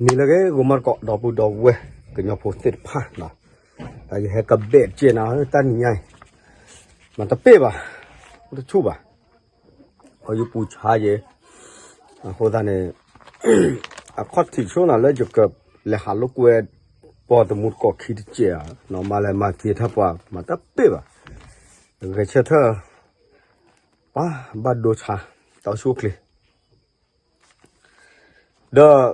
နံၤလၢအဂ့ၤ ဂီၤမီၢ်တကိး ဒီပုၢ်ဒီဝဲၢ် ကညီဖိသ့ၣ်တဖၣ်နီၤ, တၢ်ယဟဲကဘဲၣ်တကဲနၤ တၢ်နံၤညါအံၤ မၤတပ့ၢ်ဘၣ်, အိၣ်တဆူၣ်ဘၣ်, အယပူၤဆါယဲ, အဃိသတးန့ၣ် အခီၣ်ထံးဆိနၤလၢယကလဲၤဟးလိာ်ကွဲ ပှၤတမူတကိးခံတကဲးဧါ, မၤလဲၤမၤက့ၤထၢၣ်ပှၤ မၤတပ့ၢ်ဘၣ်, ဂဲၤဆၢထၢၣ် ပှၤဘၣ်ဒိဆါ တၢ်အိၣ်ဆူၣ်အိၣ်ချ့ ဒီး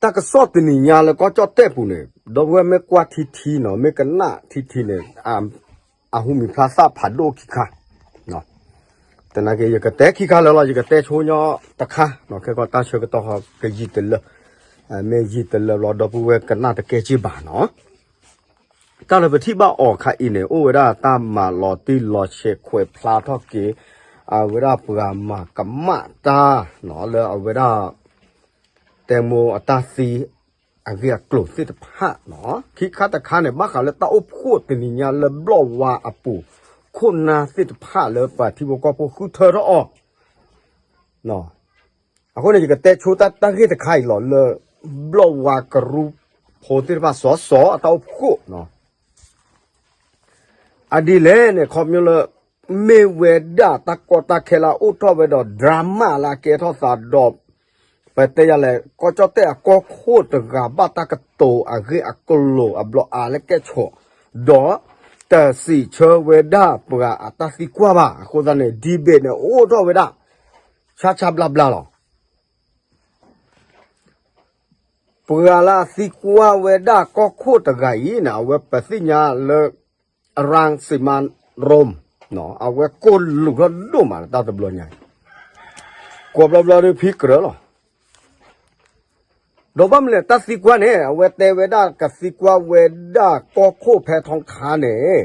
တၢ်ကစီၣ်တနံၤညါလၢကီၢ်ကၠီၣ်တဲၣ်ပူၤန့ၣ် ဒီပုၢ်ဝဲၢ်မ့ၢ်ကွၢ်ထံထံနီၤ မ့ၢ်ကနၣ်ထံထံန့ၣ် အဟူမံၤဖျါသၣ်ဖးဒိၣ်ခံခါ, သနာ်က့ ယကတဲခံခါလၢာ်လီၤ ယကတဲဆိညီတခါ, ခဲကီးတၢ်ဆၢကတီၢ်ဃီကယံာ်တလၢာ်, မ့ၢ်ယံာ်တလၢာ်ဘျီ ဒီပုၢ်ဝဲၢ်ကနၣ်တကဲက့ၢ်ဘၣ်နီၤ. တၢ်လၢပထံၣ်ဘၣ်အီၤခါအံၤန့ၣ် အိၣ်ဝဲဒၣ်တၢ်မၤလီၤတံၢ်လီၤဆဲးခွဲးဖျါထီၣ်က့ၤ အဝဲဒၣ်ပှၤမၤကမၣ်တၢ်နီၤ လၢအဝဲဒၣ် တဲမိအတၢ်သံ အဂ့ၢ်အကျိၤသ့ၣ်တဖၣ်နီၤ. ခံခါတခါန့ၣ် ဘၣ်ဃးလၢတၢ်အိၣ်ဖှိၣ်တနံၤညါလၢဘျီၣ်ဝါအပူၤ ခိၣ်နၢ်သ့ၣ်တဖၣ်လၢပှၤထံဖိကီၢ်ဖိဃုထၢထီၣ်အီၤ အဃိန့ၣ် ယကတဲဆိတၢ်တၢ်ဂ့ၢ်တခါအံၤလီၤ လၢဘျီၣ်ဝါကရူဖိသ့ၣ်တဖၣ် စီၤစီၤအတၢ်အိၣ်ဖှိၣ်နီၤ. အဒ်လဲၣ်န့ၣ် ခီဖျိလၢ မ့ၢ်ဝဲဒၣ်တၢ်ကီတၢ်ခဲလၢအအိၣ်ထီၣ်ဝဲဒီး drama လၢအကဲထီၣ်သးဒီး ပတဲယၤလဲၣ် ကီၢ်ကၠီၣ်တဲၣ်အကီၢ်ခိၣ်တဂၤဘၣ်တၢ်ကတိၤအဂ့ၢ်အကျိၤအဘျီအါလၢကဲၣ်ဆိး ဒီး တစံးဆၢဝဲဒၣ်ပှၤအတၢ်သံကွၢ်ဘၣ်. အဃိသတးန့ၣ် debate န့ၣ် အိၣ်ထီၣ်ဝဲဒၣ် ဆါဆါဘျါဘျါလီၤ. ပှၤလၢအသံကွၢ်ဝဲဒၣ်ကီၢ်ခိၣ်တဂၤအံၤန့ၣ် အဝဲပသ့ၣ်ညါလၢ ရၢၣ်စံးမါရိၣ် အဝဲကိၢ်လူးထီၣ်ဒိၣ်မးလၢတၢ်တဘျီညါအံၤ ကိးဘျီဘျီဒီးဖံကြၢးလီၤ. ဒီးဘၣ်မနုၤလဲၣ် တၢ်သံကွၢ်န့ၣ် အဝဲတဲဝဲဒၣ်ကသံကွၢ်ဝဲဒၣ်ကီၢ်ခိၣ်ဖဲထီခါန့ၣ်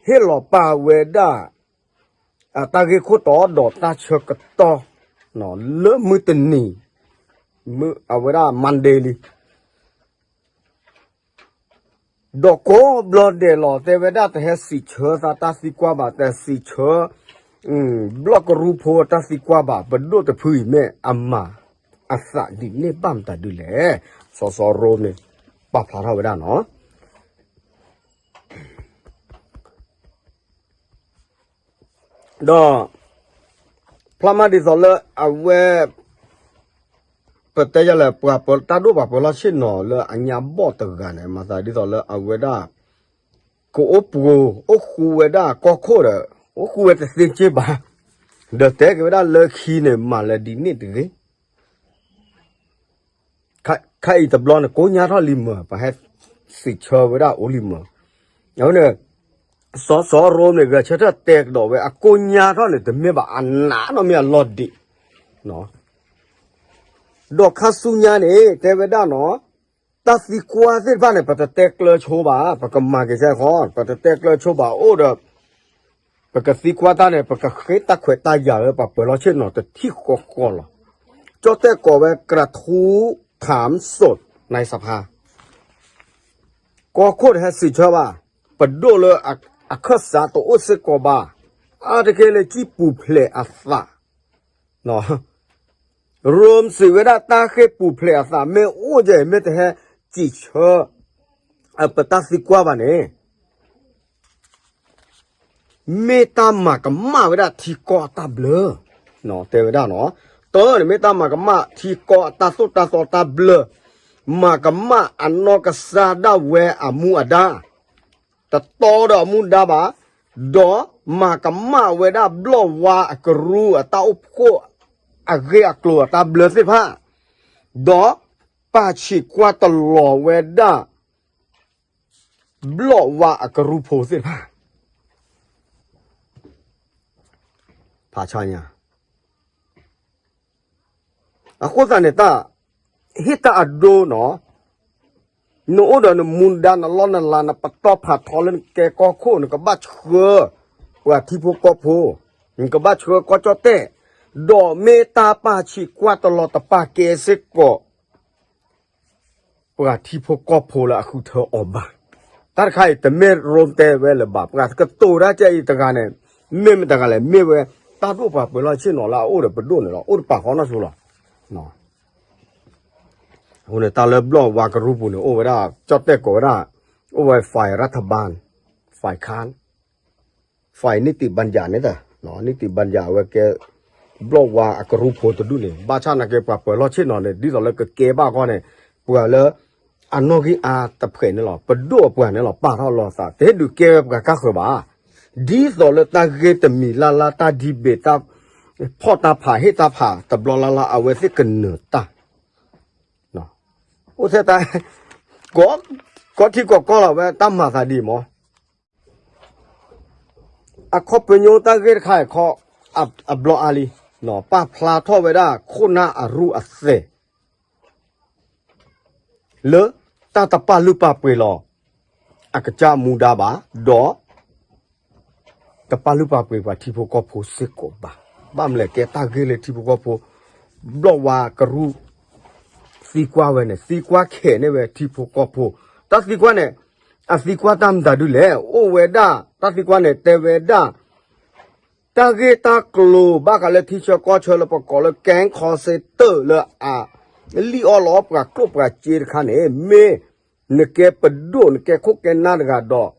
ဟ့ၣ်လီၤပာ်ဝဲဒၣ် အတၢ်ဂ့ၢ်ခိၣ်တီဒီးတၢ်ဆၢကတီၢ် လၢမုၢ်တနံၤ အဝဲဒၣ် Monday လံ ဒီးကိးဘျီဒဲးလီၤ တဲဝဲဒၣ်တဟဲစံးဆၢသးတၢ်သံကွၢ်ဘၣ် တစံးဆၢ ဘျီၣ်ကရူဖိတၢ်သံကွၢ်ဘၣ် ပဒိၣ်တဖုအံၤမ့ၢ်အမၤအသးဒ်န့ၣ်ဘၣ်မတၤဒ်လဲၣ် စီၤစီၤရိၣ်န့ၣ် ပာ်ဖျါထီၣ်ဝဲဒၣ်နီၤ ဒီး ဖျါမးဒ်သိးလၢအဝဲ ပတဲယၤလဲၣ် ပှၤပၢၤတၢ်ဒိၣ်ပှၤပၢၤလီၢ်ဆ့ၣ်နီၤလၢအညါဘီၣ်တဂၤန့ၣ် မၤသးဒ်သိးလၢအဝဲဒၣ် ကအိၣ်ပှိၤ အိၣ်ဃူဝဲဒၣ်ကီၢ်ခိၣ်ဒီး အိၣ်ဃူဝဲတသ့က့ၢ်ဘၣ်, ဒီးတဲက့ၤဝဲဒၣ်လၢခံန့ၣ် မၤလၢဒ်န့ၣ်တဂ့ၤ ခါအံၤတဘျီန့ၣ် ကိညါထီၣ်လံမၢ် ပှၤဟဲစံးဆၢဝဲဒၣ်အိၣ်လံမၢ်, အဃိန့ၣ် စီၤစီၤရိၣ်န့ၣ် ဂဲၤဆၢထၢၣ်တဲကဒီးဝဲ အကိညါထီၣ်န့ၣ် တမ့ၢ်ဘၣ်အနးနီၢ်မ့ၢ်အလီၢ်ဒံး, ဒီးခါဆူညါန့ၣ် တဲဝဲဒၣ်နီၤ, တၢ်သံကွၢ်သ့ၣ်တဖၣ်န့ၣ် ပတတဲကျၢၤဆိဘၣ်, ပကမၤက့ၤစဲဃီ, ပတတဲကျၢၤဆိဘၣ်အိၣ်ဒီး ပကသံကွၢ်တၢ်န့ၣ် ပကဃ့တၢ်ခွဲးတၢ်ယာ်လၢပှၤပၢၤလီၢ်ဆ့ၣ်နီၤတထံၣ်ဃီဃီလီၤ. ကၠီၣ်တဲၣ်ကိးဝဲ กระทู้ถามสดในสภา ကီၢ်ခိၣ်တဟဲစံးဆၢဘၣ်, ပဒိၣ်လၢအခၢၣ်စးတအိၣ်စ့ၢ်ကီးဘၣ်, အါတက့ၢ်လၢကံၢ်ပူၤဖျဲးအသး, ရိၣ်စံးဝဲဒၣ်တၢ်ဃ့ၢ်ပူၤဖျဲးအသး မ့ၢ်အိၣ်ယဲၢ်မ့ၢ်တဟဲစံးဆၢ ပတၢ်သံကွၢ်ဘၣ်န့ၣ် မ့ၢ်တၢ်မၤကမၣ်ဝဲဒၣ်ထံကီၢ်အတၢ်ဘျၢ, တဲဝဲဒၣ်နီၤ, တၢ်န့ၣ် မ့ၢ်တၢ်မၤကမၣ်ထံကီၢ်အတၢ်သိၣ်တၢ်သီတၢ်ဘျၢ, မၤကမၣ်အနီၢ်ကစၢ်ဒၣ်ဝဲအမူအဒါ, တတီဒီးအမူဒါဘၣ်, ဒီးမၤကမၣ်ဝဲဒၣ်ဘျီၣ်ဝါအကရူၢ်အတၢ်အိၣ်ဖှိၣ်အဂ့ၢ်အကျိၤအတၢ်ဘျၢသ့ၣ်တဖၣ်, ဒီးပာ်ဆံးကွၢ်တလီၤဝဲဒၣ် ဘျီၣ်ဝါအကရူၢ်ဖိသ့ၣ်တဖၣ် ဖးဆါညါ, အဃိသတးန့ၣ် တၢ်ဟ့ၣ်တၢ်အဒိနီၤ, နအိၣ်ဒီးနမူဒါနလီၢ်နလၤ နပတီၢ်ဖးထီလၢနကဲကီၢ်ခိၣ် နကဘၣ်ဆှၢ ပှၤထံဖိကီၢ်ဖိ, နကဘၣ်ဆှၢကီၢ်ကၠီၣ်တဲၣ်, ဒီးမ့ၢ်တၢ်ပာ်ဆံးကွၢ်တလီၤတပာ်ကဲစ့ၢ်ကီး ပှၤထံဖိကီၢ်ဖိလၢအဃုထၢအီၤဘၣ်. တၢ်တခါအံၤ တမ့ၢ်ရိၣ်တဲဝဲလၢၤဘၣ်. ပှၤကတိၤတၢ်ကဲအံၤတဂၤန့ၣ် မ့ၢ်မတၤတဂၤလဲၣ်, မ့ၢ်ဝဲတၢ်ဒိၣ်ပှၤပၢၤလီၢ်ဆ့ၣ်နီၤလၢအအိၣ်ဒီးပဒိၣ်န့ၣ်လီၤ. အိၣ်တပာ်ဃီနီၢ်ဆိလီၤ. အဃိန့ၣ် တၢ်လၢဘျီၣ်ဝါကရူၢ်ပူၤန့ၣ် အိၣ်ဝဲဒၣ် ကၠီၣ်တဲၣ်ကိးဝဲဒၣ် အိၣ်ဝဲ ฝ่ายรัฐบาล ฝ่ายค้าน ฝ่ายนิติบัญญัติန့ၣ် นิติบัญญัติဝဲကဲ ဘျီၣ်ဝါအကရူၢ်ဖိတဒူၣ်န့ၣ် ဘၣ်ဆၣ်နာ်က့ပှၤပၢၤလီၢ်ဆ့ၣ်နီၤန့ၣ် ဒ်သိးလၢကကဲဘၣ်အဂီၢ်န့ၣ် ပှၤလၢ အနီၣ်ဂံၢ်အါတဖျၢၣ်န့ၣ်လီၤ ပဒိၣ်အပှၤန့ၣ်လီၤ ပာ်ထီၣ်လီၤအသး တဟ့ၣ်ဒုးကဲဝဲပှၤကါဃၢၤဘၣ်. ဒ်သိးလၢတၢ်ဂ့ၢ်တမံၤလၢ်လၢ် တၢ် debate တၢ်ဖီၣ်တၢ်ဖး ဟ့ၣ်တၢ်ဖးတဘျီလၢ်လၢ် အဝဲသ့ၣ်ကနၢၤတၢ် အိၣ်ထဲတၢ် ကီထံကီၢ်ကီၢ်လီၤဝဲ တၢ်မၤသးဒ်အံၤမး အခီပညီတၢ်ဂ့ၢ်တခါအံၤခီ အဘျီအါလံ ပာ်ဖျါထီၣ်ဝဲဒၣ်ခိၣ်နၢ်အရူၢ်အသဲး လၢတၢ်တပာ်လုၢ်ပာ်ပှ့ၤလီၤ အကစၢ်မူဒါဘၣ် ဒီး တပာ်လုၢ်ပာ်ပှ့ၤပှၤထံဖိကီၢ်ဖိစ့ၢ်ကီးဘၣ်. ဘၣ်မနုၤလဲၣ် ကဲတၢ်ဂ့ၢ်လၢထံဖိကီၢ်ဖိ ဘျီၣ်ဝါကရူၢ် သံကွၢ်ဝဲန့ၣ် သံကွၢ်ခဲးန့ၢ်ဝဲထံဖိကီၢ်ဖိ တၢ်သံကွၢ်န့ၣ် အသံကွၢ်တၢ်မတၤဒုလဲၣ် အိၣ်ဝဲဒၣ် တၢ်သံကွၢ်န့ၣ် တဲဝဲဒၣ် တၢ်ဂ့ၢ်တၢ်ကျိၤဘၣ်ဃးလၢထံဆၢကီၢ်ဆၢလၢပကိးလၢ gang call center လၢအ လံၣ်အီၣ်လီအီၣ်ပှၤကျိၣ်ပှၤစ့တခါန့ၣ် မ့ၢ်နကဲပဒိၣ် နကဲခိၣ်ကဲနၢ်တဂၤဒီး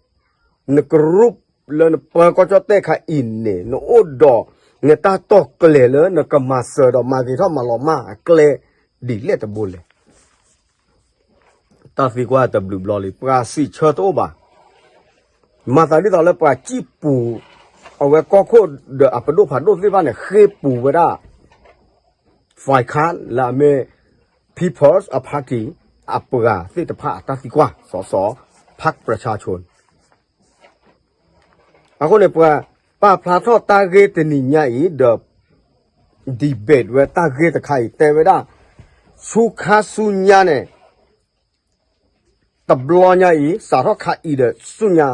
နကရူၢ်လၢနပၢၤကီၢ်ကၠီၣ်တဲၣ်ခါအံၤန့ၣ် နအိၣ်ဒီး နတၢ်တီၢ်ကျဲၤလၢနကမၤစၢၤဒီးမၤဂ့ၤထီၣ်မၤလီၤမၢ်အကျဲ ဒ်လဲၣ်တဘိလဲၣ် တၢ်သံကွၢ်တဘျုးဘျီလံ ပှၤစံးဆၢတအိၣ်ဘၣ်. မၤသးဒ်သိးလၢပှၤစံၣ်ပူၤ အဝဲကီၢ်ခိၣ်ဒီးအပဒိၣ်ဖးဒိၣ်သ့ၣ်တဖၣ်န့ၣ် ဃ့ပူၤဝဲဒၣ် ฝ่ายค้าน လၢအမ့ၢ် People's Party အပှၤသ့ၣ်တဖၣ်အတၢ်သံကွၢ် စီၤစီၤ พรรคประชาชน အဃိန့ၣ် ပှၤပာ်ဖျါထီၣ်တၢ်ဂ့ၢ်တနံၤညါအံၤဒီး debate ဝဲတၢ်ဂ့ၢ်တခါအံၤ တဲဝဲဒၣ် ဆူခါဆူညါန့ၣ် တဘျီညါအံၤ စးထီၣ်ခါအံၤဒီးဆူညါ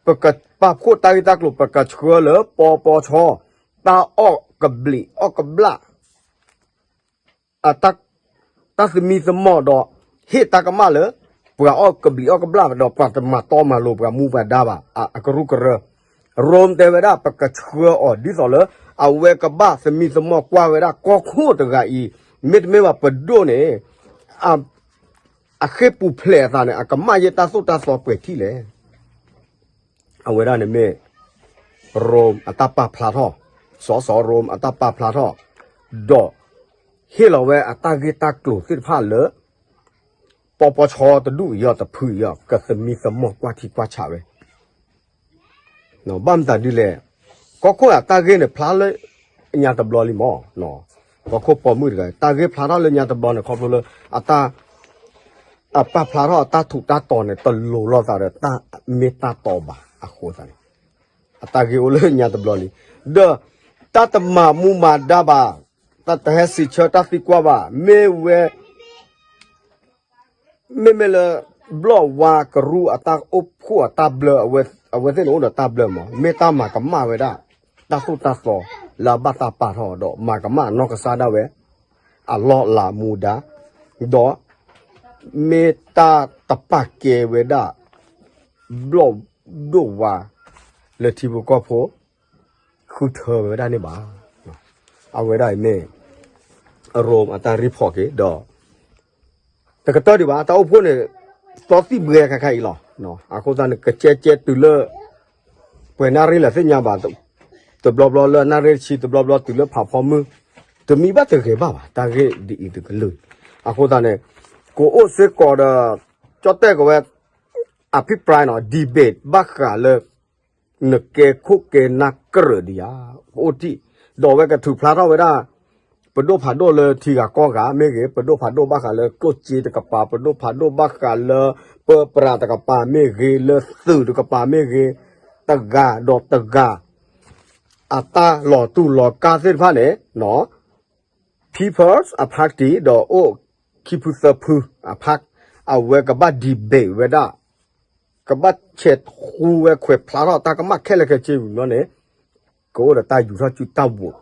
ပကပာ်ဖှိၣ်တၢ်ဂ့ၢ်တၢ်ကျိၤ ပကဆှၢလၢ ပီပီဆီ တၢ်အီၣ်ကဘျံးအီၣ်ကဘျၣ် တၢ်သမံသမိးဒီး ဟ့ၣ်တၢ်ကမၣ်လၢ ပှၤအီၣ်ကဘျံးအီၣ်ကဘျၣ်ဒီး ပှၤတမၤတီမၤလိၤပှၤမူပှၤဒါဘၣ် အကရူၢ်ကရၢ ရိမ်တဲဝဲဒၣ် ပကဆှၢအီၤဒ်သိးလၢ အဝဲကဘၣ်သမံသမိးကွၢ်ဝဲဒၣ်ကီၢ်ခိၣ်တဂၤအံၤ မ့တမ့ၢ်ဘၣ်ပဒိၣ်န့ၣ် အဃ့ၢ်ပူၤဖျဲးအသးန့ၣ် အကမၣ်ယဲၢ်တၢ်သိၣ်တၢ်သီပှဲၤထံၣ်လဲၣ် အဝဲဒၣ်န့ၣ်မ့ၢ် ရိမ်အတၢ်ပာ်ဖျါထီၣ်, စီၤစီၤရိမ်အတၢ်ပာ်ဖျါထီၣ်, ဒီးဟ့ၣ်လီၤဝဲအတၢ်ဂ့ၢ်တၢ်ကျိၤသ့ၣ်တဖၣ်လၢ ပီပီဆီတဒူၣ်အံၤအီၤတဖုအံၤအီၤ ကသမံသမိးကွၢ်ထံကွၢ်ဆးဝဲ ဘၣ်မတၤဒ်လဲၣ်, ကီၢ်ခိၣ်အတၢ်ဂ့ၢ်န့ၣ်ဖျါလၢညါတဘျီလံမး, ကီၢ်ခိၣ်ပိာ်မုၣ်တဂၤ တၢ်ဂ့ၢ်ဖျါထီၣ်လၢညါတဘျီန့ၣ် ခီဖျိလၢ အတၢ် အပာ်ဖျါထီၣ်အတၢ်ထူးတၢ်တီၤန့ၣ် တလိၤလိာ်သးဒီးတၢ်မ့ၢ်တၢ်တီဘၣ်အဃိသတးန့ၣ် အတၢ်ဂ့ၢ်အိၣ်လၢညါတဘျီလံ, ဒီးတၢ်တမၤမူမၤဒါဘၣ်, တၢ်တဟဲစံးဆၢတၢ်သံကွၢ်ဘၣ်, မ့ၢ်ဝဲ မ့မ့ၢ်လၢ ဘျီၣ်ဝါကရူၢ်အတၢ်အိၣ်ဖှိၣ်အတၢ်ဘျၢ, အဝဲသ့ၣ်န့ၣ်အိၣ်ဒီးတၢ်ဘျၢမး, မ့ၢ်တၢ်မၤကမၣ်ဝဲဒၣ် တၢ်သိၣ်တၢ်သီလၢအဘၣ်တၢ်ပာ်ထီၣ်ဒီး မၤကမၣ်အနီၢ်ကစၢ်ဒၣ်ဝဲ အလီၢ်အလၤမူဒါ, ဒီး မ့ၢ်တၢ်တပာ်ကဲဝဲဒၣ် ဘျီၣ်ဒိၣ်ဝါ လၢထံဖိကီၢ်ဖိ ဃုထၢဝဲဒၣ်န့ၣ်ဘၣ်. အဝဲဒၣ်အံၤမ့ၢ် ရိမ်အတၢ် report က့ၤဒီး တကတၢၢ်ဒံးဘၣ် တၢ်အိၣ်ဖှိၣ်န့ၣ် သီသံၣ်ဘှဲခါခါအံၤလီၤ. အဃိသတးန့ၣ် ကကဲကဲတုၤလၢ ပှဲၤနၣ်ရံၣ်လၢသ့ၣ်ညါဘၣ်, တဘျီဘျီလၢနၣ်ရံၣ်တဆံ တဘျီဘျီတုၤလၢဖးဖီမုၢ်, တမံဘၣ်တဂ့ၤဘၣ်ဘၣ် တၢ်ဂ့ၢ်ဒ်အံၤတကလုာ်. အဃိသတးန့ၣ် ကအိၣ်စ့ၢ်ကီးဒီး ကၠီၣ်တဲၣ်ကဝဲ အဖံးပြါနီၤ debate ဘၣ်ဃးလၢ နကဲခိၣ်ကဲနၢ်ကြၢးဒံးဧါ, ကအိၣ်တံၢ်, ဒီးအဝဲကထုးဖျါထီၣ်ဝဲဒၣ် ပဒိၣ်ဖးဒိၣ်လၢထံဂၤကီၢ်ဂၤမ့ၢ်ဂ့ၤ, ပဒိၣ်ဖးဒိၣ်ဘၣ်ဃးလၢကျိၣ်စ့တကပၤ, ပဒိၣ်ဖးဒိၣ်ဘၣ်ဃးလၢ ပၢပြးတကပၤမ့ၢ်ဂ့ၤ, လၢသုးတကပၤမ့ၢ်ဂ့ၤ, တဂၤဒီးတဂၤ အတၢ်လီၤတူၢ်လီၤကာ်သ့ၣ်တဖၣ်န့ၣ် People's Party ဒီးအိၣ်ခံဖုသၢဖုအဖၣ်, အဝဲကဘၣ် debate ဝဲဒၣ်, ကဘၣ်ဆဲးဃူဝဲခွဲးဖျါထီၣ်တၢ်ကမၣ်ခဲလၢာ်ခဲဆ့ဝံၤဘျီန့ၣ်, ကအိၣ်ဒီးတၢ်ယူၤထီၣ်စုတၢ် vote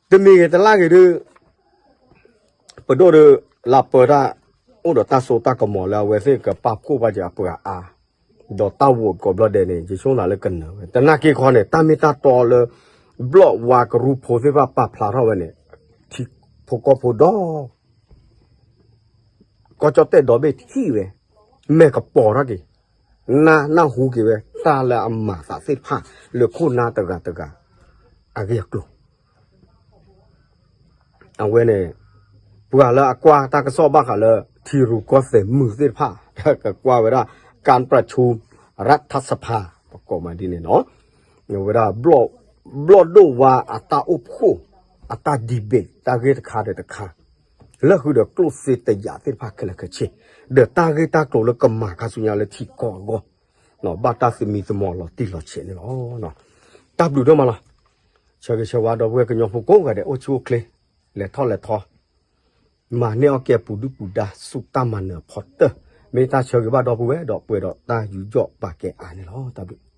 တမံၤဂ့ၤတလၢ်ဂ့ၤဒီး ပဒိၣ်ဒီး လၢပၢတၢ် အိၣ်ဒီးတၢ်စိတၢ်ကမီၤလၢအဝဲသ့ၣ်ကပာ်ဖှိၣ်ဘၣ်က့ၤအပှၤအါ, ဒီးတၢ် vote ကိးဘျီဒဲးန့ၣ် ယဆိကမိၣ်လၢကနၢၤဝဲ, သနာ်က့ခီန့ၣ် တၢ်မ့ၢ်တၢ်တီလၢ ဘျီၣ်ဝါကရူၢ်ဖိသ့ၣ်တဖၣ်ပာ်ဖျါထီၣ်ဝဲန့ၣ် ထံဖိကီၢ်ဖိဒီး ကီၢ်ကၠီၣ်တဲၣ်ဒီဘ့ၣ်ထံၣ်ဝဲ မဲာ်ကပီၤထီၣ်က့ၤ နၢ်ဟူက့ၤဝဲ တၢ်လၢအမၤသးသ့ၣ်တဖၣ် လၢခိၣ်နၢ်တဂၤတဂၤ အဂ့ၢ်အကျိၤ အဝဲန့ၣ် ပှၤလၢအကွၢ်တၢ်ကစီၣ်ဘၣ်ဃးလၢ ထံရူၢ်ကီၢ်သဲးမုၢ်သ့ၣ်တဖၣ် ကကွၢ်ဝဲဒၣ် การประชุมรัฐสภา ပကိးမးဒ်န့ၣ်လီၤ. ဝဲဒၣ် ဘျီၣ်ဒိၣ်ဝါအတၢ်အိၣ်ဖှိၣ် အတၢ် debate တၢ်ဂ့ၢ်တခါဒီးတခါ လၢဃုာ်ဒီးကျိၣ်စ့တယာ်သ့ၣ်တဖၣ်ခဲလၢာ်ခဲဆ့ ဒီးတၢ်ဂ့ၢ်တၢ်ကျိၤလၢကမၤခါဆူညါလၢထံကီၢ်အဂီၢ် ဘၣ်တၢ်သမံသမိးလီၤတံၢ်လီၤဆဲးန့ၣ်လီၤ. တၢ်ဘျုးဒိၣ်မးလီၤ. ဆၢဂ့ၤဆၢဝါဒီပုၢ်ဝဲၢ်ကညီဖိကိးဂၤဒဲး အိၣ်ဆူၣ်အိၣ်ချ့ လဲၤထီၣ်လဲၤထီ မၤန့ၢ်အီၣ်ကဲပူၤဒုၣ်ပူၤဒါ ဆူတၢ်မၤနၢၤအဖီတၢၢ် မ့ၢ်တၢ်ဆၢဂ့ၤဘၣ်ဒီပုၢ်ဝဲၢ် ဒီးပှဲၤဒီးတၢ်ယူးယီၣ်ပာ်ကဲအါန့ၣ်လီၤ. တၢ်ဘျုး